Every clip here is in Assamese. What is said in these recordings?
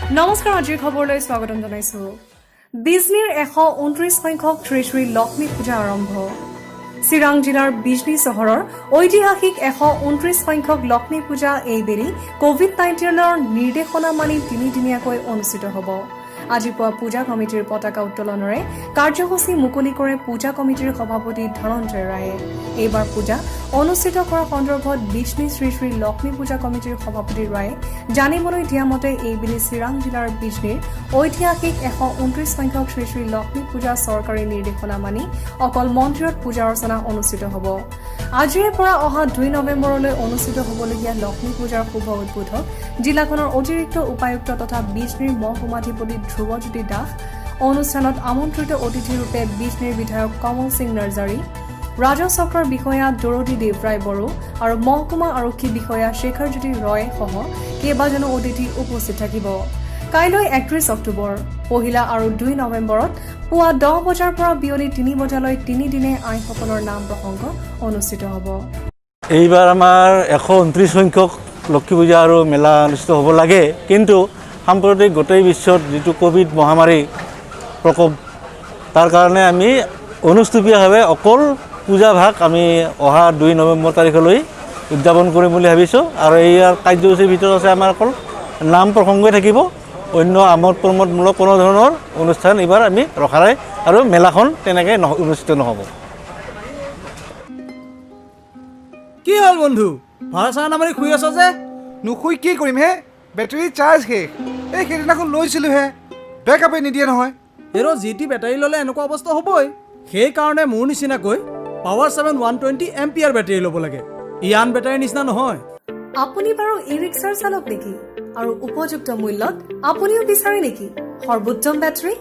নমস্কাৰ, আজিৰ খবৰলৈ স্বাগতম জনাইছো। বিজনীৰ 129 সংখ্যক শ্ৰী শ্ৰী লক্ষ্মী পূজা আৰম্ভ। চিৰাং জিলাৰ বিজনী চহৰৰ ঐতিহাসিক 129 সংখ্যক লক্ষ্মী পূজা এইবেলি কভিড-19ৰ নিৰ্দেশনা মানি তিনিদিনীয়াকৈ অনুষ্ঠিত হ'ব। আজি পুৱা পূজা কমিটিৰ পতাকা উত্তোলনেৰে কাৰ্যসূচী মুকলি কৰে পূজা কমিটিৰ সভাপতি ধনঞ্জয় ৰায়ে। এইবাৰ পূজা অনুষ্ঠিত কৰাৰ সন্দৰ্ভত বিজনী শ্ৰী শ্ৰী লক্ষ্মী পূজা কমিটিৰ সভাপতি ৰায়ে জানিবলৈ দিয়া মতে, এইবেলি চিৰাং জিলাৰ বিজনীৰ ঐতিহাসিক 129 সংখ্যক শ্ৰী শ্ৰী লক্ষ্মী পূজা চৰকাৰী নিৰ্দেশনা মানি অকল মন্দিৰত পূজা অৰ্চনা অনুষ্ঠিত হ'ব। আজিৰে পৰা অহা 2 নৱেম্বৰলৈ অনুষ্ঠিত হ'বলগীয়া লক্ষ্মী পূজাৰ শুভ উদ্বোধক জিলাখনৰ অতিৰিক্ত উপায়ুক্ত তথা বিজনীৰ মহকুমাধিপতি ধ্ৰুৱজ্যোতি দাস। অনুষ্ঠানত আমন্ত্ৰিত অতিথিৰূপে বিজনীৰ বিধায়ক কমল সিং নাৰ্জাৰী, ৰাজহ চক্ৰৰ বিষয়া দৰদী দেৱৰায় বড়ো আৰু মহকুমা আৰক্ষী বিষয়া শেখৰজ্যোতি ৰয় সহ কেইবাজনো অতিথি উপস্থিত থাকিব। কাইলৈ 31 অক্টোবৰ, পহিলা আৰু 2 নৱেম্বৰত পুৱা 10 বজাৰ পৰা বিয়লি 3 বজালৈ তিনিদিনে আইসকলৰ নাম প্ৰসংগ অনুষ্ঠিত হ'ব। এইবাৰ আমাৰ 129 সংখ্যক লক্ষী পূজা আৰু মেলা অনুষ্ঠিত হ'ব লাগে। কিন্তু সাম্প্ৰতিক গোটেই বিশ্বত যিটো ক'ভিড মহামাৰী প্ৰকোপ, তাৰ কাৰণে আমি অনুষ্টুপীয়াভাৱে অকল পূজা ভাগ আমি অহা 2 নৱেম্বৰ তাৰিখলৈ উদযাপন কৰিম বুলি ভাবিছোঁ। আৰু ইয়াৰ কাৰ্যসূচীৰ ভিতৰত আছে আমাৰ অকল নাম প্ৰসংগই থাকিব। অন্য আমোদ প্ৰমোদমূলক কোনো ধৰণৰ অনুষ্ঠান এইবাৰ আমি ৰখা নাই আৰু মেলাখন তেনেকৈ অনুষ্ঠিত নহ'ব। কি হ'ল বন্ধু, ভাড়া চাড়া নামাৰি শুই আছ যে? নুশুই কি কৰিম হে? বেটেৰী চাৰ্জ শেষ। এই সেইদিনাখন লৈছিলোঁহে, বেকআপে নিদিয়ে নহয়। হেৰ, যি টি বেটাৰী ল'লে এনেকুৱা অৱস্থা হ'বই। সেইকাৰণে মোৰ নিচিনাকৈ পাৱাৰ 7 120 এম্পিয়াৰ বেটাৰী ল'ব লাগে। ই আন বেটাৰীৰ নিচিনা নহয়। আপুনি বাৰু ই ৰিক্সাৰ চালক নেকি আৰু উপযুক্ত মূল্যত আপুনিও বিচাৰে নেকি সৰ্বোত্তম বেটাৰী?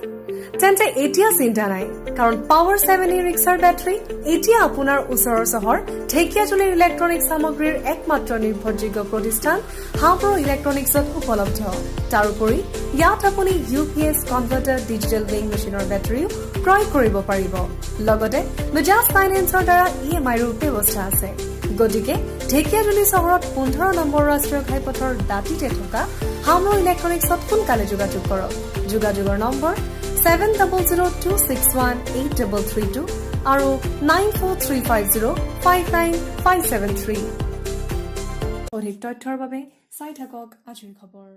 তেন্তে এতিয়া চিন্তা নাই, কাৰণ পাৱাৰ 7 ই ৰিক্সাৰ বেটাৰী এতিয়া আপোনাৰ ওচৰৰ চহৰ ঢেকীয়াজুলিৰ ইলেক্ট্ৰনিক সামগ্ৰীৰ একমাত্ৰ নিৰ্ভৰযোগ্য প্ৰতিষ্ঠান হাবৰো ইলেক্ট্ৰনিক্সত উপলব্ধ। তাৰোপৰি ইয়াত আপুনি U P S, converter, digital ৱেইং মেচিনৰ বেটাৰীও ক্ৰয় কৰিব পাৰিব। লগতে বাজাজ ফাইনেন্সৰ দ্বাৰা ই এম আইৰো ব্যৱস্থা আছে। গতিকে ঢেকীয়াজুলি চহৰত 15 নম্বৰ ৰাষ্ট্ৰীয় ঘাইপথৰ দাঁতিতে থকা হামৰো ইলেক্ট্ৰনিক্সত সোনকালে যোগাযোগ কৰক। যোগাযোগৰ নম্বৰ 7002618332 আৰু 9435059573। অধিক তথ্যৰ বাবে চাই থাকক আজিৰ খবৰ।